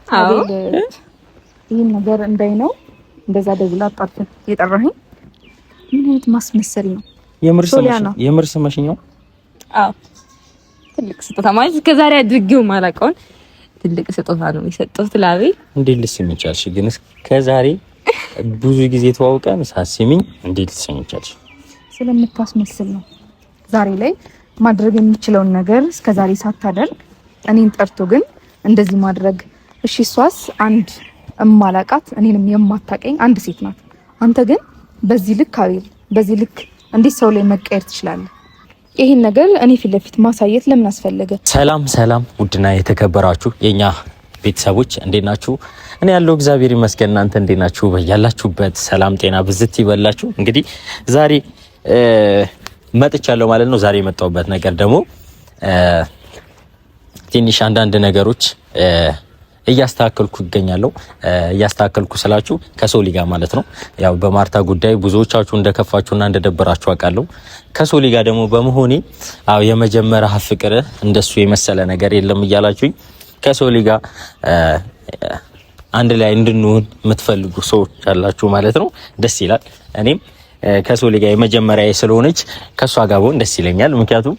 አዎ። ይህን ነገር እንዳይ ነው እንደዛ ደውላ አጣርተን የጠራኸኝ ምን አይነት ማስመሰል ነው? የምር ስመሽኝ ነው? አዎ፣ ትልቅ ስጦታ ማለት ከዛሬ አድርጌው ማላውቀውን ትልቅ ስጦታ ነው የሰጠሁት ላቤ። እንዴት ልስሚ ቻልሽ ግን? እስከዛሬ ብዙ ጊዜ ተዋውቀን ሳስሚኝ እንዴት ልስሚ ቻልሽ? ስለምታስመስል ነው። ዛሬ ላይ ማድረግ የሚችለውን ነገር እስከዛሬ ሳታደርግ እኔን ጠርቶ ግን እንደዚህ ማድረግ። እሺ እሷስ አንድ እማላቃት እኔንም የማታቀኝ አንድ ሴት ናት። አንተ ግን በዚህ ልክ አቤል፣ በዚህ ልክ እንዴት ሰው ላይ መቀየር ትችላለህ? ይህን ነገር እኔ ፊት ለፊት ማሳየት ለምን አስፈለገ? ሰላም ሰላም፣ ውድና የተከበራችሁ የኛ ቤተሰቦች እንዴት ናችሁ? እኔ ያለው እግዚአብሔር ይመስገን። እናንተ እንዴት ናችሁ? በያላችሁበት ሰላም ጤና ብዝት ይበላችሁ። እንግዲህ ዛሬ መጥቻለሁ ማለት ነው። ዛሬ የመጣሁበት ነገር ደግሞ ትንሽ አንዳንድ ነገሮች እያስተካከልኩ ይገኛለሁ። እያስተካከልኩ ስላችሁ ከሶሊ ጋር ማለት ነው። ያው በማርታ ጉዳይ ብዙዎቻችሁ እንደከፋችሁና እንደደበራችሁ አውቃለሁ። ከሶሊ ጋር ደግሞ በመሆኔ አው የመጀመሪያ ፍቅር እንደሱ የመሰለ ነገር የለም እያላችሁኝ ከሶሊ ጋር አንድ ላይ እንድንሆን የምትፈልጉ ሰዎች አላችሁ ማለት ነው። ደስ ይላል። እኔም ከሶሊ ጋር የመጀመሪያ ስለሆነች ከሷ ጋር ብሆን ደስ ይለኛል። ምክንያቱም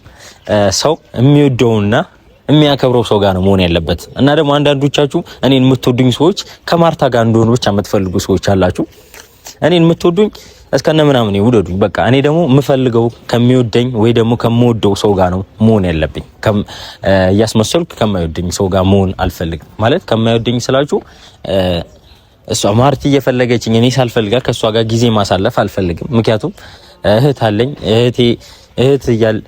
ሰው የሚወደውና የሚያከብረው ሰው ጋር ነው መሆን ያለበት። እና ደግሞ አንዳንዶቻችሁ እኔን የምትወዱኝ ሰዎች ከማርታ ጋር እንደሆኑ ብቻ የምትፈልጉ ሰዎች አላችሁ። እኔን የምትወዱኝ እስከነ ምናምን ውደዱኝ። በቃ እኔ ደግሞ የምፈልገው ከሚወደኝ ወይ ደግሞ ከምወደው ሰው ጋር ነው መሆን ያለብኝ። እያስመሰልኩ ከማይወደኝ ሰው ጋር መሆን አልፈልግም። ማለት ከማይወደኝ ስላችሁ እሷ ማርቲ እየፈለገችኝ እኔ ሳልፈልጋ ከእሷ ጋር ጊዜ ማሳለፍ አልፈልግም። ምክንያቱም እህት አለኝ። እህቴ እህት እያል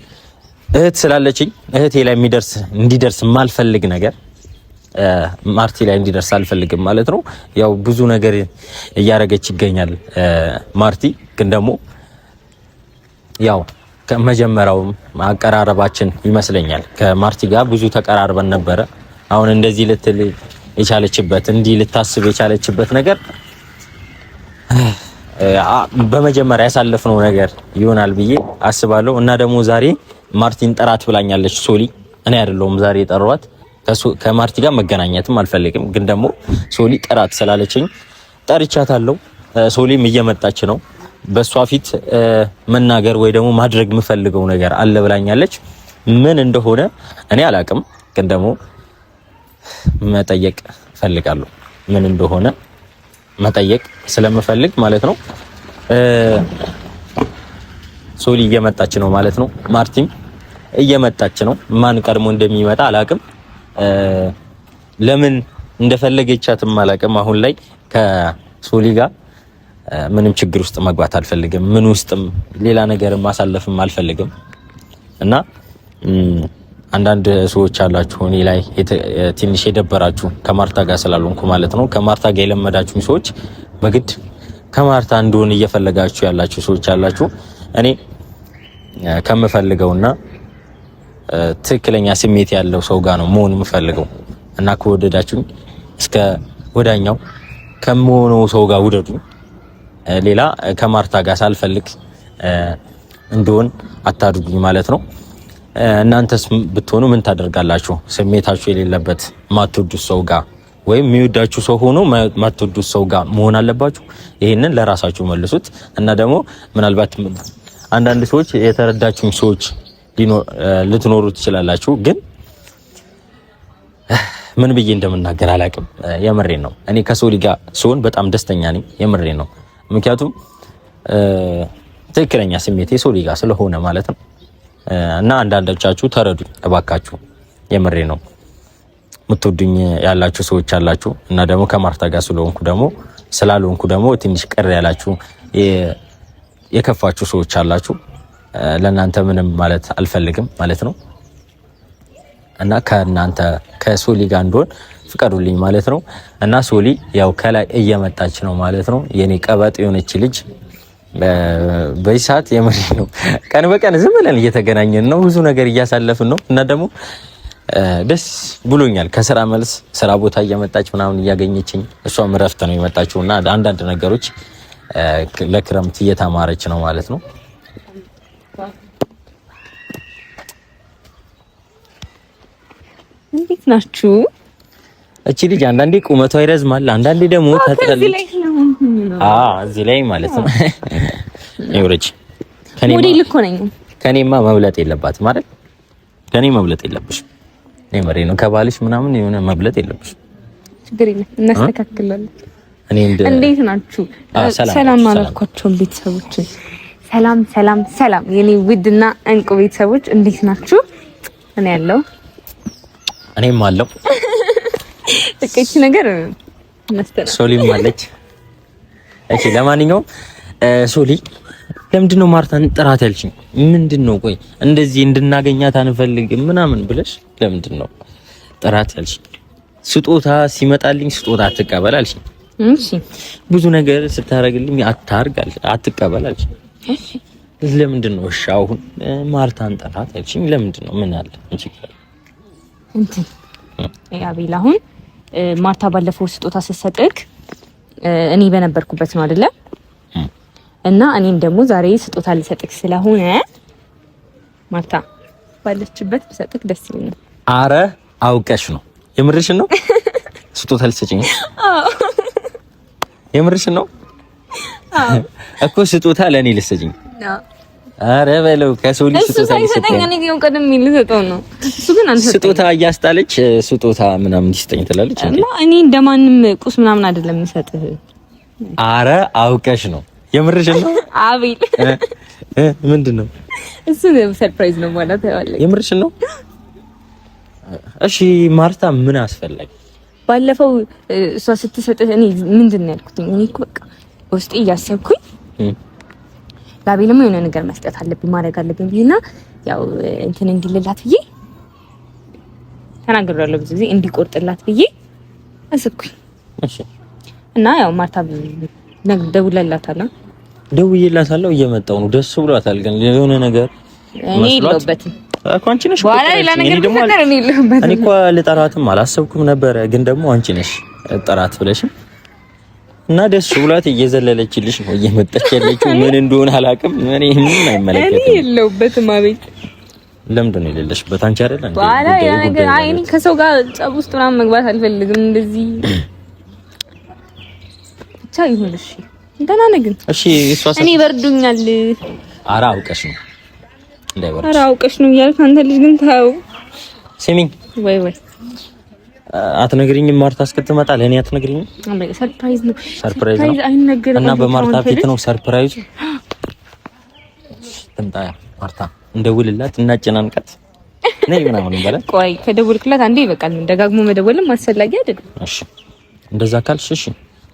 እህት ስላለችኝ እህቴ ላይ የሚደርስ እንዲደርስ የማልፈልግ ነገር ማርቲ ላይ እንዲደርስ አልፈልግም ማለት ነው። ያው ብዙ ነገር እያደረገች ይገኛል ማርቲ። ግን ደግሞ ያው ከመጀመሪያውም አቀራረባችን ይመስለኛል ከማርቲ ጋር ብዙ ተቀራርበን ነበረ። አሁን እንደዚህ ልትል የቻለችበት እንዲህ ልታስብ የቻለችበት ነገር በመጀመሪያ ያሳለፍነው ነገር ይሆናል ብዬ አስባለሁ። እና ደግሞ ዛሬ ማርቲን ጠራት ብላኛለች ሶሊ። እኔ አይደለሁም ዛሬ የጠሯት፣ ከማርቲ ጋር መገናኘትም አልፈልግም። ግን ደግሞ ሶሊ ጠራት ስላለችኝ ጠርቻታለሁ። ሶሊም እየመጣች ነው። በእሷ ፊት መናገር ወይ ደግሞ ማድረግ የምፈልገው ነገር አለ ብላኛለች። ምን እንደሆነ እኔ አላቅም፣ ግን ደግሞ መጠየቅ እፈልጋለሁ። ምን እንደሆነ መጠየቅ ስለምፈልግ ማለት ነው። ሶሊ እየመጣች ነው ማለት ነው። ማርቲም እየመጣች ነው። ማን ቀድሞ እንደሚመጣ አላቅም። ለምን እንደፈለገቻትም አላቅም። አሁን ላይ ከሶሊ ጋር ምንም ችግር ውስጥ መግባት አልፈልግም። ምን ውስጥም ሌላ ነገር ማሳለፍም አልፈልግም እና አንዳንድ ሰዎች አላችሁ እኔ ላይ ትንሽ የደበራችሁ ከማርታ ጋር ስላልሆንኩ ማለት ነው። ከማርታ ጋር የለመዳችሁ ሰዎች በግድ ከማርታ እንደሆን እየፈለጋችሁ ያላችሁ ሰዎች አላችሁ። እኔ ከምፈልገውና ትክክለኛ ስሜት ያለው ሰው ጋር ነው መሆን የምፈልገው እና ከወደዳችሁኝ እስከ ወዳኛው ከምሆነው ሰው ጋር ውደዱ። ሌላ ከማርታ ጋር ሳልፈልግ እንደሆን አታድርጉኝ ማለት ነው። እናንተስ ብትሆኑ ምን ታደርጋላችሁ? ስሜታችሁ የሌለበት ማትወዱት ሰው ጋር ወይም የሚወዳችሁ ሰው ሆኖ ማትወዱት ሰው ጋር መሆን አለባችሁ? ይህንን ለራሳችሁ መልሱት። እና ደግሞ ምናልባት አንዳንድ ሰዎች የተረዳችሁኝ ሰዎች ልትኖሩ ትችላላችሁ። ግን ምን ብዬ እንደምናገር አላቅም። የምሬን ነው። እኔ ከሶሊ ጋር ስሆን በጣም ደስተኛ ነኝ። የምሬን ነው። ምክንያቱም ትክክለኛ ስሜት የሶሊ ጋር ስለሆነ ማለት ነው። እና አንዳንዶቻችሁ ተረዱኝ እባካችሁ። የምሬ ነው። የምትወዱኝ ያላችሁ ሰዎች አላችሁ እና ደግሞ ከማርታ ጋር ስለሆንኩ ደግሞ ስላልሆንኩ ደግሞ ትንሽ ቅር ያላችሁ የከፋችሁ ሰዎች አላችሁ። ለእናንተ ምንም ማለት አልፈልግም ማለት ነው እና ከእናንተ ከሶሊ ጋር እንደሆን ፍቀዱልኝ ማለት ነው። እና ሶሊ ያው ከላይ እየመጣች ነው ማለት ነው። የኔ ቀበጥ የሆነች ልጅ በዚህ ሰዓት የምሬ ነው። ቀን በቀን ዝም ብለን እየተገናኘን ነው፣ ብዙ ነገር እያሳለፍን ነው እና ደግሞ ደስ ብሎኛል። ከስራ መልስ ስራ ቦታ እየመጣች ምናምን እያገኘችኝ፣ እሷም እረፍት ነው የመጣችው እና አንዳንድ ነገሮች ለክረምት እየተማረች ነው ማለት ነው። እንዴት ናችሁ? እቺ ልጅ አንዳንዴ ቁመቷ ይረዝማል፣ አንዳንዴ ደግሞ ታጥራለች። አዎ እዚህ ላይ ማለት ነው። ይኸውልሽ ሞዴል እኮ ነኝ። ከኔማ መብለጥ የለባትም አይደል? ከኔ መብለጥ የለብሽም። እኔ መሬ ነው ከባልሽ ምናምን የሆነ መብለጥ የለብሽም። ችግር የለም እናስተካክላለን። እኔ እንዴት ናችሁ? ሰላም አላልኳቸውም ቤተሰቦች። ሰላም ሰላም ሰላም የኔ ውድና እንቁ ቤተሰቦች እንዴት ናችሁ? እኔ ያለው እኔም አለው እቺ ነገር ሶሊም አለች። እሺ ለማንኛውም ሶሊ ለምንድን ነው ማርታን ጥራት ያልሽኝ? ምንድን ነው ቆይ እንደዚህ እንድናገኛት አንፈልግም ምናምን ብለሽ ለምንድን ነው ጥራት ያልሽኝ? ስጦታ ሲመጣልኝ ስጦታ አትቀበል አልሽኝ። እሺ ብዙ ነገር ስታረግልኝ አታርግ አትቀበል አልሽኝ። እሺ ለምንድን ነው እሺ አሁን ማርታን ጥራት ያልሽኝ ለምንድን ነው? ምን አለ እንችላለን እንትን አቤል አሁን ማርታ ባለፈው ስጦታ ስትሰጥክ እኔ በነበርኩበት ነው አይደለ? እና እኔም ደግሞ ዛሬ ስጦታ ልሰጥክ ስለሆነ ማርታ ባለችበት ብሰጥክ ደስ ይለኛል። አረ አውቀሽ ነው? የምርሽን ነው? ስጦታ ልትሰጪኝ? አዎ። የምርሽን ነው? አዎ እኮ ስጦታ ለእኔ ልትሰጪኝ? አረ በለው ከሰው ልጅ ስጦታ ሳይሰጠኝ እኔ ግን ቀደም ልሰጠው ነው። እሱ ግን አልሰጠኝም። ስጦታ እያስጣለች ስጦታ ምናምን ይስጠኝ ትላለች እንዴ? እኔ እንደማንም ቁስ ምናምን አይደለም የምሰጥህ። አረ አውቀሽ ነው? የምርሽን ነው? አቤል ምንድን ነው እሱ? surprise ነው ማለት አይደለም። የምርሽን ነው? እሺ ማርታ ምን አስፈላጊ? ባለፈው እሷ ስትሰጥህ እኔ ምንድን ነው ያልኩት? እኔ እኮ በቃ ውስጤ እያሰብኩኝ ለአቤልም የሆነ ነገር መስጠት አለብኝ ማድረግ አለብኝ ብዬና ያው እንትን እንዲልላት ብዬ ተናግሬያለሁ። ብዙ ጊዜ እንዲቆርጥላት ብዬ አሰብኩኝ። እሺ እና ያው ማርታ ደውለላታለሁ፣ ደውዬላታለሁ፣ እየመጣሁ ነው። ደስ ብሏታል። ግን የሆነ ነገር እኔ የለሁበትም እኮ አንቺ ነሽ። በኋላ ሌላ ነገር ቢፈጠር እኔ የለሁበትም። እኔ እኮ ልጠራትም አላሰብኩም ነበረ፣ ግን ደግሞ አንቺ ነሽ ጥራት ብለሽም እና ደስ ብሏት እየዘለለችልሽ ነው እየመጣች ያለችው። ምን እንደሆነ አላውቅም። እኔ ምንም አይመለከትም። እኔ የለሁበትም። አቤት ለምንድን ነው የሌለሽበት? አንቺ አይደለ እንዴ? በኋላ ያ ነገር አይ እኔ ከሰው ጋር ጸብ ውስጥ ምናምን መግባት አልፈልግም። እንደዚህ ብቻ ይሁን። እሺ ደህና ነህ ግን? እሺ እሷ እኔ በርዶኛል። ኧረ አውቀሽ ነው እንዳይበርድሽ። ኧረ አውቀሽ ነው እያልክ አንተ ልጅ ግን ተው። ስሚኝ ወይ ወይ አትነግሪኝም? ማርታ እስክትመጣ ለእኔ አትነግሪኝም? surprise ነው፣ surprise ነው አይነገርም። እና በማርታ ፊት ነው surprise ኡ። ትምጣ ማርታ፣ እንደውልላት፣ እናጨናንቃት። ነይ ምናምን እንበላት። ቆይ ከደወልክላት አንዴ ይበቃል። ደጋግሞ መደወልም አስፈላጊ አይደለም። እሺ እንደዛ ካልሽ እሺ፣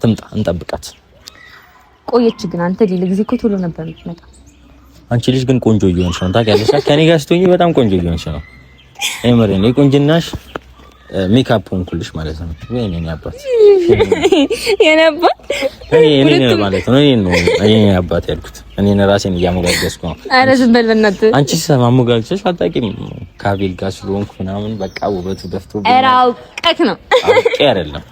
ትምጣ፣ እንጠብቃት። ቆየች ግን አንተ ሌላ ጊዜ እኮ ቶሎ ነበር የምትመጣ። አንቺ ልጅ ግን ቆንጆ እየሆንሽ ነው ታውቂያለሽ። ከኔ ጋር ስትሆኚ በጣም ቆንጆ እየሆንሽ ነው። የምሬን የቆንጅናሽ ሜካፕ ሆንኩልሽ ማለት ነው። ወይኔ የኔ አባት የኔ አባት እኔ ነው ማለት ነው። እኔ ነው እኔ አባት ያልኩት እኔ ራሴን እያሞጋገስኩ ነው። ኧረ ዝም በል በእናትህ። አንቺ ማሞጋገስሽ አታውቂም። ከአቤል ጋር ስለሆንኩ ምናምን በቃ ውበቱ ደፍቶ ኧረ አውቀህ ነው። አውቄ አይደለም።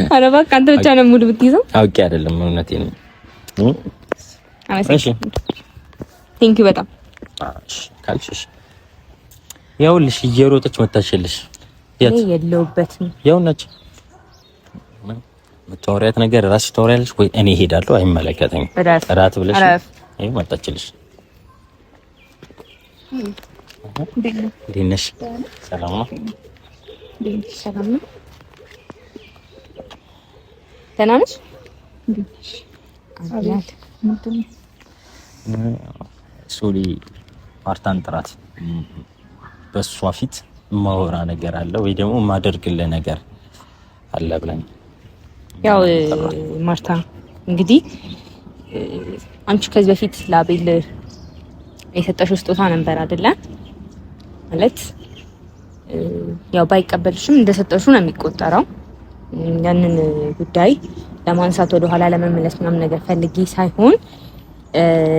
ኧረ እባክህ አንተ ብቻ ነው mood ብትይዘው። አውቄ አይደለም፣ እውነቴን ነው። እሺ thank you በጣም እሺ ካልሽ እሺ ያውልሽ እየሮጠች መታችልሽ። የት የለሁበትም። ያው ነች የምታወሪያት ነገር እራስሽ ታወሪያለሽ ወይ እኔ እሄዳለሁ፣ አይመለከተኝም። እራት ብለሽ ይኸው መጣችልሽ። እንዴት ነሽ? ሰላም ነው? ሰላም ነው። ደህና ነሽ? ሶሊ ማርታን ጥራት። በእሷ ፊት የማወራ ነገር አለ ወይ ደግሞ የማደርግልህ ነገር አለ ብለን ያው ማርታ እንግዲህ አንቺ ከዚህ በፊት ለአቤል የሰጠሽው ስጦታ ነበር አይደለ? ማለት ያው ባይቀበልሽም እንደሰጠሽው ነው የሚቆጠረው። ያንን ጉዳይ ለማንሳት ወደኋላ ለመመለስ ምናምን ነገር ፈልጌ ሳይሆን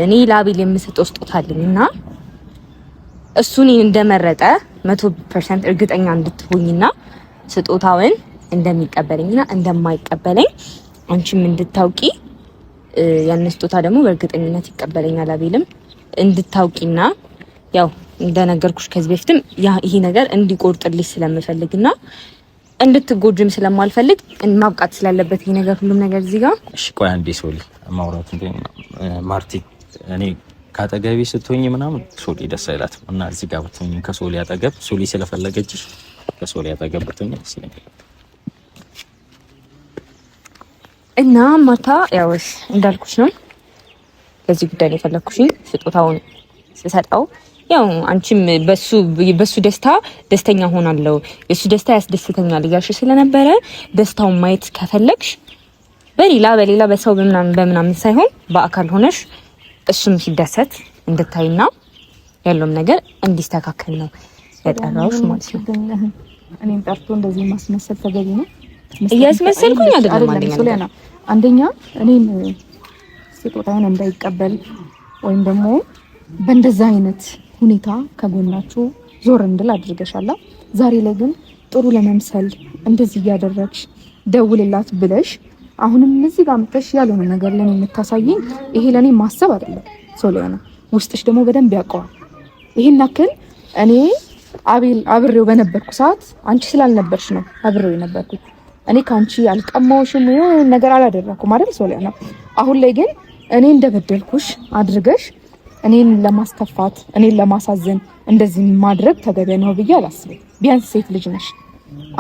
እኔ ለአቤል የምሰጠው ስጦታ አለኝ እና እሱ እኔን እንደመረጠ 100% እርግጠኛ እንድትሆኝና ስጦታውን እንደሚቀበለኝና እንደማይቀበለኝ አንቺም እንድታውቂ ያን ስጦታ ደግሞ በእርግጠኝነት ይቀበለኛል አቤልም እንድታውቂና ያው እንደነገርኩሽ ከዚህ በፊትም ይሄ ነገር እንዲቆርጥልሽ ስለምፈልግና እንድትጎጅም ስለማልፈልግ ማብቃት ስላለበት ይሄ ነገር ሁሉም ነገር እዚህ ጋር። እሺ ቆይ አንዴ ሶሊ ማውራት እንዴ ማርቲ፣ እኔ ካጠገቤ ስትሆኝ ምናምን ሶሊ ደስ አይላትም እና እዚህ ጋር ብትሆኝ ከሶሊ አጠገብ፣ ሶሊ ስለፈለገችሽ ከሶሊ አጠገብ ብትሆኝ ደስ ይለኛል። እና ማታ ያው እንዳልኩሽ ነው፣ በዚህ ጉዳይ ነው የፈለግኩሽኝ። ስጦታውን ስሰጠው ያው አንቺም በሱ በሱ ደስታ ደስተኛ ሆናለሁ፣ የሱ ደስታ ያስደስተኛል እያልሽ ስለነበረ ደስታውን ማየት ከፈለግሽ በሌላ በሌላ በሰው በምናምን በምናምን ሳይሆን በአካል ሆነሽ እሱም ሲደሰት እንድታይና ያለውም ነገር እንዲስተካከል ነው የጠራሁሽ ማለት ነው። እኔም ጠርቶ እንደዚህ ማስመሰል ተገቢ ነው? እያስመሰልኩኝ አይደለም። አንደኛ እኔን ስጦታውን እንዳይቀበል ወይም ደግሞ በእንደዛ አይነት ሁኔታ ከጎናችሁ ዞር እንድል አድርገሻላ። ዛሬ ላይ ግን ጥሩ ለመምሰል እንደዚህ እያደረግሽ ደውልላት ብለሽ አሁንም እዚህ ጋር መጥተሽ ያልሆነ ነገር ለኔ የምታሳይኝ ይሄ ለኔ ማሰብ አይደለም ሶሊያና፣ ውስጥሽ ደግሞ በደንብ ያውቀዋል። ይሄን ያክል እኔ አቤል አብሬው በነበርኩ ሰዓት አንቺ ስላልነበርሽ ነው አብሬው የነበርኩት። እኔ ከአንቺ አልቀማሁሽም፣ የሆነ ነገር አላደረኩም አይደል ሶሊያና። አሁን ላይ ግን እኔ እንደበደልኩሽ አድርገሽ እኔን ለማስከፋት እኔን ለማሳዘን እንደዚህ ማድረግ ተገቢ ነው ብዬ አላስብም። ቢያንስ ሴት ልጅ ነሽ።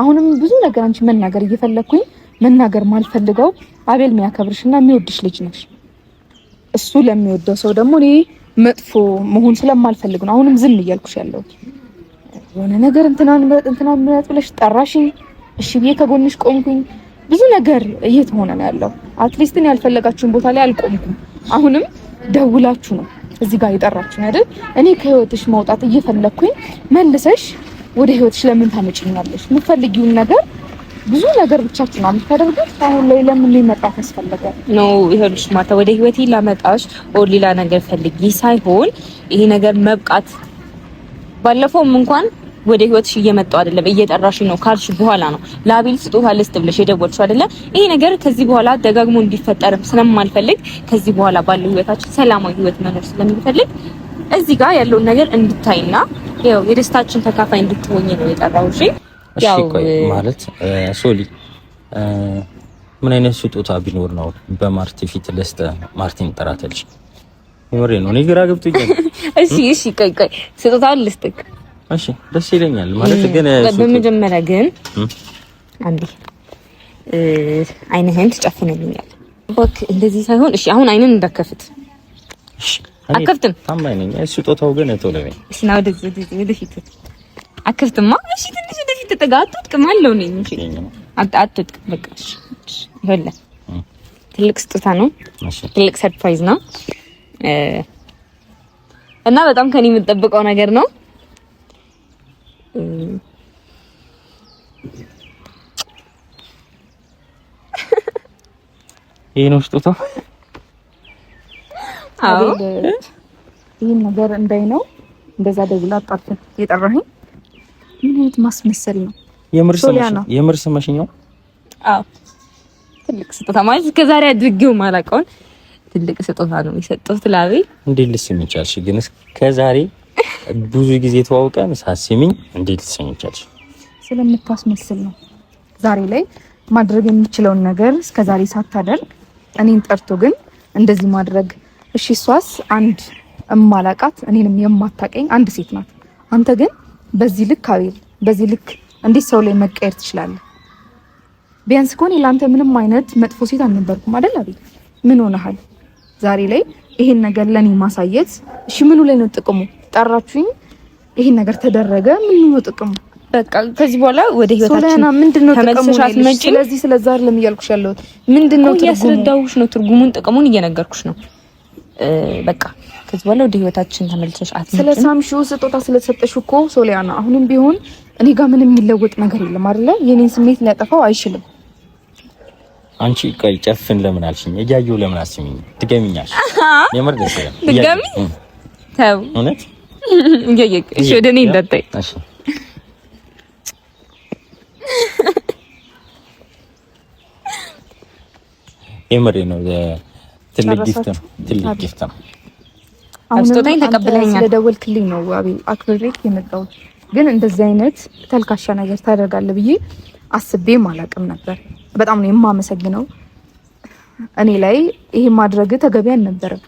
አሁንም ብዙ ነገር አንቺ መናገር እየፈለግኩኝ መናገር ማልፈልገው አቤል የሚያከብርሽና የሚወድሽ ልጅ ነሽ። እሱ ለሚወደው ሰው ደግሞ እኔ መጥፎ መሆን ስለማልፈልግ ነው አሁንም ዝም እያልኩሽ ያለሁት። የሆነ ነገር እንትናን ምረጥ እንትናን ምረጥ ብለሽ ጠራሽኝ፣ እሺ ብዬ ከጎንሽ ቆምኩኝ። ብዙ ነገር እየተሆነ ነው ያለው። at least እኔ ያልፈለጋችሁን ቦታ ላይ አልቆምኩም። አሁንም ደውላችሁ ነው እዚህ ጋር የጠራችሁ አይደል? እኔ ከህይወትሽ መውጣት እየፈለግኩኝ መልሰሽ ወደ ህይወትሽ ለምን ታመጪኛለሽ? የምትፈልጊውን ነገር ብዙ ነገር ብቻችሁ ነው የምታደርጉት። አሁን ላይ ለምን ሊመጣ አስፈለገ ነው? ይኸውልሽ ማታ ወደ ህይወቴ ላመጣሽ or ሌላ ነገር ፈልጊ ሳይሆን ይሄ ነገር መብቃት ባለፈውም እንኳን ወደ ህይወትሽ እየመጣው አይደለም እየጠራሽ ነው ካልሽ በኋላ ነው ለአቤል ስጦታ ልስጥ ብለሽ የደወልሽው አይደለ? ይሄ ነገር ከዚህ በኋላ ደጋግሞ እንዲፈጠርም ስለማልፈልግ ከዚህ በኋላ ባለው ህይወታችን ሰላማዊ ህይወት መኖር ስለምንፈልግ እዚህ ጋር ያለውን ነገር እንድታይና ያው የደስታችን ተካፋይ እንድትሆኝ ነው የጠራሁሽ። እሺ ቆይ ማለት ሶሊ ምን አይነት ስጦታ ቢኖር ነው በማርቲ ፊት ልስጥ? ማርቲን ጠራተልሽ? የምሬ ነው፣ እኔ ግራ ገብቶኛል። እሺ እሺ ቆይ ቆይ ስጦታውን ልስጥክ። እሺ ደስ ይለኛል። ማለት ግን በመጀመሪያ ግን አንዴ አይንህን ትጨፍንልኛል። እባክህ እንደዚህ ሳይሆን እሺ፣ አሁን አይንን እንዳከፍት። እሺ አከፍትም። ታማኝ ነኝ። ስጦታው ግን ቶሎ በይ። እሺ ና ወደዚህ ወደዚህ ወደፊት። አከፍትማ። እሺ ትንሽ ወደፊት ተጠጋ። አትወድቅም አለው ነኝ። እሺ አትወድቅም። በቃ እሺ። ይኸውልህ ትልቅ ስጦታ ነው። ትልቅ surprise ነው እና በጣም ከኔ የምጠብቀው ነገር ነው። ይሄ ነው ስጦታው። አዎ ይህን ነገር እንዳይ ነው እንደዛ ደውላ አጣርተን የጠራኸኝ ምን አይነት ማስመሰል ነው? የምር ስመሽኝ ነው? አዎ ትልቅ ስጦታ ማለት እስከዛሬ አድርጌው ማላውቀውን ትልቅ ስጦታ ነው የሰጠሁት ላቤ። እንዴት ልስሚኝ ቻልሽ ግን? እስከዛሬ ብዙ ጊዜ ተዋውቀን ሳስሚኝ እንዴት ልስሚኝ ቻልሽ? ስለምታስመስል ነው። ዛሬ ላይ ማድረግ የሚችለውን ነገር እስከዛሬ ሳታደርግ እኔን ጠርቶ ግን እንደዚህ ማድረግ እሺ፣ እሷስ አንድ እማላቃት እኔንም የማታቀኝ አንድ ሴት ናት። አንተ ግን በዚህ ልክ አቤል፣ በዚህ ልክ እንዴት ሰው ላይ መቀየር ትችላለህ? ቢያንስ እኮ እኔ ለአንተ ምንም አይነት መጥፎ ሴት አልነበርኩም አይደል አቤል? ምን ሆነሃል ዛሬ ላይ ይሄን ነገር ለኔ ማሳየት? እሺ ምኑ ላይ ነው ጥቅሙ? ጠራችሁኝ፣ ይሄን ነገር ተደረገ፣ ምኑ ነው ጥቅሙ? በቃ ከዚህ በኋላ ወደ ህይወታችን ምንድነው ጥቅሙ? ስለዚህ ስለዛ አይደለም እያልኩሽ ያለሁት። ምንድነው ትርጉሙ? እያስረዳሁሽ ነው ትርጉሙን፣ ጥቅሙን እየነገርኩሽ ነው። በቃ ከዚህ በኋላ ወደ ህይወታችን ተመልሰሽ አትመጭም። ስለሳምሽው ስጦታ ስለተሰጠሽው እኮ ሶሊያና፣ አሁንም ቢሆን እኔ ጋር ምንም የሚለወጥ ነገር የለም አይደለ? የኔን ስሜት ሊያጠፋው አይችልም። አንቺ ቆይ ጨፍን ለምን አልሽኝ? እያየሁ ለምን አስሚኝ? ድገሚኛል። የምር ደስ ይላል። ድገሚ። ተው እውነት እያየሁ እሺ፣ ወደ እኔ እንዳታይ። እሺ የምሬ ነው። ትልቅ gift ነው። ትልቅ gift ነው። ስጦታዬን ተቀብለኸኛል። ስለደወልክልኝ ነው አቤል አክብሬ የመጣሁት። ግን እንደዚህ አይነት ተልካሻ ነገር ታደርጋለህ ብዬ አስቤም አላቅም ነበር። በጣም ነው የማመሰግነው። እኔ ላይ ይሄ ማድረግ ተገቢ አልነበረም።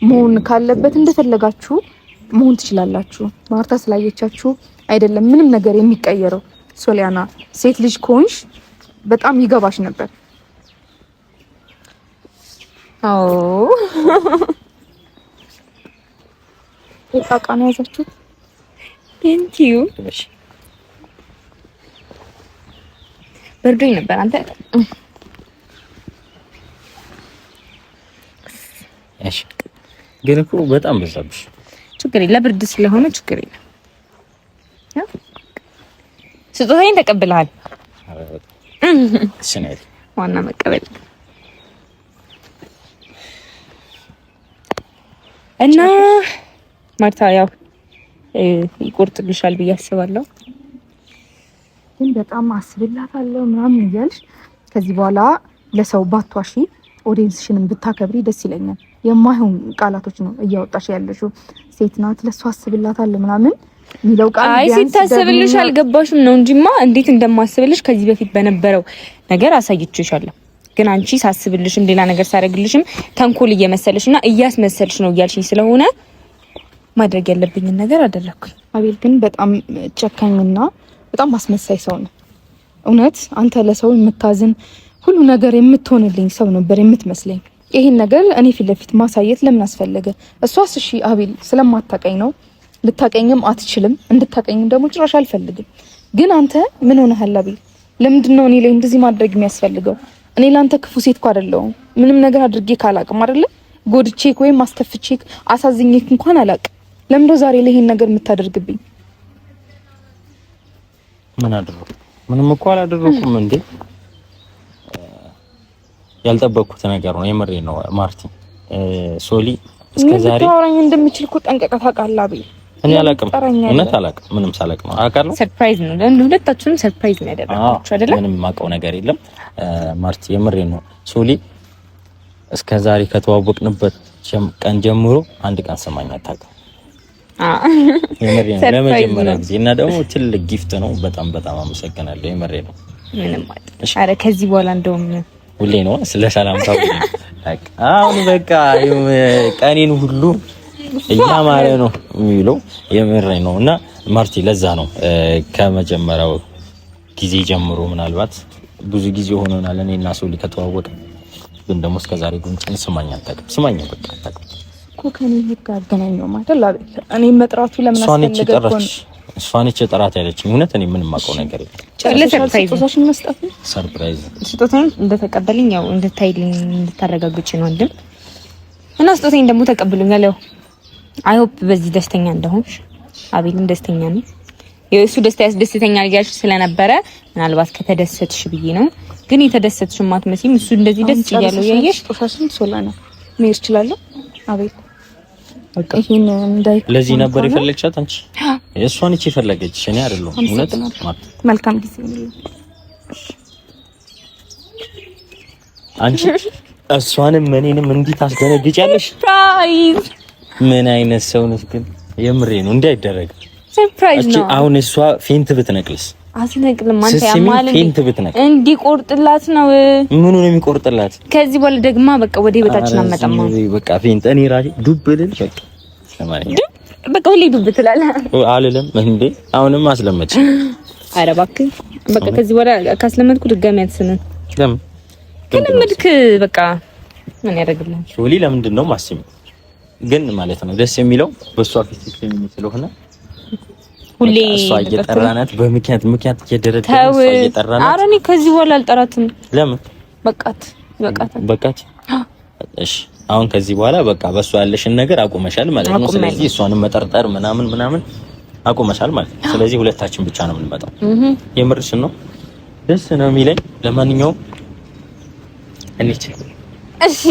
መሆን ካለበት እንደፈለጋችሁ መሆን ትችላላችሁ። ማርታ ስላየቻችሁ አይደለም ምንም ነገር የሚቀየረው። ሶሊያና ሴት ልጅ ከሆንሽ በጣም ይገባሽ ነበር። አዎ እቃ ነው ያዛችሁት። Thank you። በርዶኝ ነበር አንተ። እሺ ግን እኮ በጣም በዛብሽ። ችግር የለም ለብርድ ስለሆነ ችግር የለም። ስጦታዬን ተቀብለሃል። ዋና መቀበል እና ማርታ ያው ይቆርጥልሻል ብዬ አስባለሁ። ግን በጣም አስብላታለሁ ምናምን እያልሽ ከዚህ በኋላ ለሰው ባቷሺ audience ሽንም ብታከብሪ ደስ ይለኛል። የማይሆን ቃላቶች ነው እያወጣሽ ያለሽው። ሴት ናት ለእሷ አስብላታለሁ ምናምን የሚለው ቃል አይ ሲታሰብልሽ አልገባሽም ነው እንጂማ እንዴት እንደማስብልሽ ከዚህ በፊት በነበረው ነገር አሳይቼሻለሁ። ግን አንቺ ሳስብልሽም ሌላ ነገር ሳደርግልሽም ተንኮል እየመሰለሽ እና እያስመሰልሽ ነው እያልሽኝ ስለሆነ ማድረግ ያለብኝን ነገር አደረግኩኝ። አቤል ግን በጣም ጨካኝና በጣም አስመሳይ ሰው ነው። እውነት አንተ ለሰው የምታዝን ሁሉ ነገር የምትሆንልኝ ሰው ነበር የምትመስለኝ። ይሄን ነገር እኔ ፊት ለፊት ማሳየት ለምን አስፈለገ? እሷስ እሺ አቤል ስለማታቀኝ ነው፣ ልታቀኝም አትችልም። እንድታቀኝም ደግሞ ጭራሽ አልፈልግም። ግን አንተ ምን ሆነሃል አቤል? ለምንድን ነው እኔ ላይ እንደዚህ ማድረግ የሚያስፈልገው? እኔ ለአንተ ክፉ ሴት እኮ አይደለሁም። ምንም ነገር አድርጌ ካላቅም አይደለ ጎድቼክ ወይም አስከፍቼክ አሳዝኜክ እንኳን አላቅም። ለምንድነው ዛሬ ላይ ይሄን ነገር የምታደርግብኝ? ምን አደረኩ? ምንም እኮ አላደረኩም እንዴ። ያልጠበቅኩት ነገር ነው። የምሬ ነው ማርቲ። ሶሊ እስከ ዛሬ ታወራኝ እንደምችል እኮ ጠንቅቀህ ታውቃለህ አቤል። እኔ አላውቅም፣ እውነት አላውቅም። ምንም ሳላውቅ ነው አውቃለሁ። Surprise ነው ለሁለታችሁንም surprise ነው ያደረኳችሁ አይደለ? ምንም የማውቀው ነገር የለም ማርቲ፣ የምሬ ነው ሶሊ። እስከ ዛሬ ከተዋወቅንበት ቀን ጀምሮ አንድ ቀን ስማኝ አታውቅም። የምሬ ነው ለመጀመሪያ ጊዜ እና ደግሞ ትልቅ gift ነው። በጣም በጣም አመሰግናለሁ። የምሬ ነው። ምንም አይደል። ኧረ ከዚህ በኋላ እንደውም ሁሌ ነው ስለ ሰላምታ አሁን በቃ ቀኔን ሁሉ እያማረ ነው የሚውለው። የምሬ ነው እና ማርቲ፣ ለዛ ነው ከመጀመሪያው ጊዜ ጀምሮ ምናልባት ብዙ ጊዜ ሆኖናል እኔ እና ሶሊ ከተዋወቀ፣ ግን ደግሞ እስከዛሬ ጉንጭን ስማኝ አታውቅም። ስማኝ በቃ አታውቅም እኮ ከኔ ህግ አገናኘው ማለት አይደል? እኔ መጥራቱ ለምን አስፈለገ? እሷ ነች የጠራት ያለችኝ። እውነት እኔ ምንም የማውቀው ነገር የለም። Surprise ስጦታውን እንደተቀበለኝ ያው እንድታይልኝ እንድታረጋግጭ ነው ወንድም እና ስጦታዬን ደግሞ ተቀብሎኛል። ያው I hope በዚህ ደስተኛ እንደሆንሽ፣ አቤልም ደስተኛ ነው። የእሱ ደስታ ያስደስተኛል እያልሽ ስለነበረ ምናልባት ከተደሰትሽ ብዬ ነው። ግን የተደሰትሽ ማትመስይም። እሱ እንደዚህ ደስ እያለው እያየሽ ስጦታሽን ሶላ ነው መሄድ እችላለሁ አቤል ይሄን እንዳይ ለዚህ ነበር የፈለግሻት አንቺ? እሷን እቺ የፈለገች እኔ አይደለሁም። እውነት መልካም ጊዜ አንቺ እሷንም እኔንም እንዲህ ታስደነግጫለሽ። ምን አይነት ሰው ነሽ ግን? የምሬ ነው። እንዲህ አይደረግም። Surprise ነው። አሁን እሷ faint ብትነቅልስ? አትነቅልም። አንተ ያማል Faint ብትነቅል እንዲቆርጥላት ነው። ምኑ ነው የሚቆርጥላት? ከዚህ በኋላ ደግማ በቃ ወደ ህይወታችን አመጣማ። በቃ faint እኔ ራሴ ዱብ ልል በቃ በቃ ሁሌ ዱብ ትላለህ። አልልም እንዴ? አሁንም አስለመድሽ። ኧረ እባክህ በቃ ከዚህ በኋላ ካስለመድኩ ድጋሚ አትስምም። ለምን ከለመድክ በቃ ምን ያደርግልሃል? ሶሊ ለምንድን ነው ማስሚ ግን ማለት ነው ደስ የሚለው በእሷ ፊት ስለሆነ ሁሌ እሷ እየጠራናት በምክንያት ምክንያት እየደረደረች እሷ እየጠራናት። ኧረ እኔ ከዚህ በኋላ አልጠራትም። ለምን? በቃት በቃት በቃት። እሺ አሁን ከዚህ በኋላ በቃ በእሷ ያለሽን ነገር አቁመሻል ማለት ነው። ስለዚህ እሷንም መጠርጠር ምናምን ምናምን አቁመሻል ማለት ነው። ስለዚህ ሁለታችን ብቻ ነው የምንመጣው። የምርሽን ነው? ደስ ነው የሚለኝ። ለማንኛውም እንሂድ። እሺ።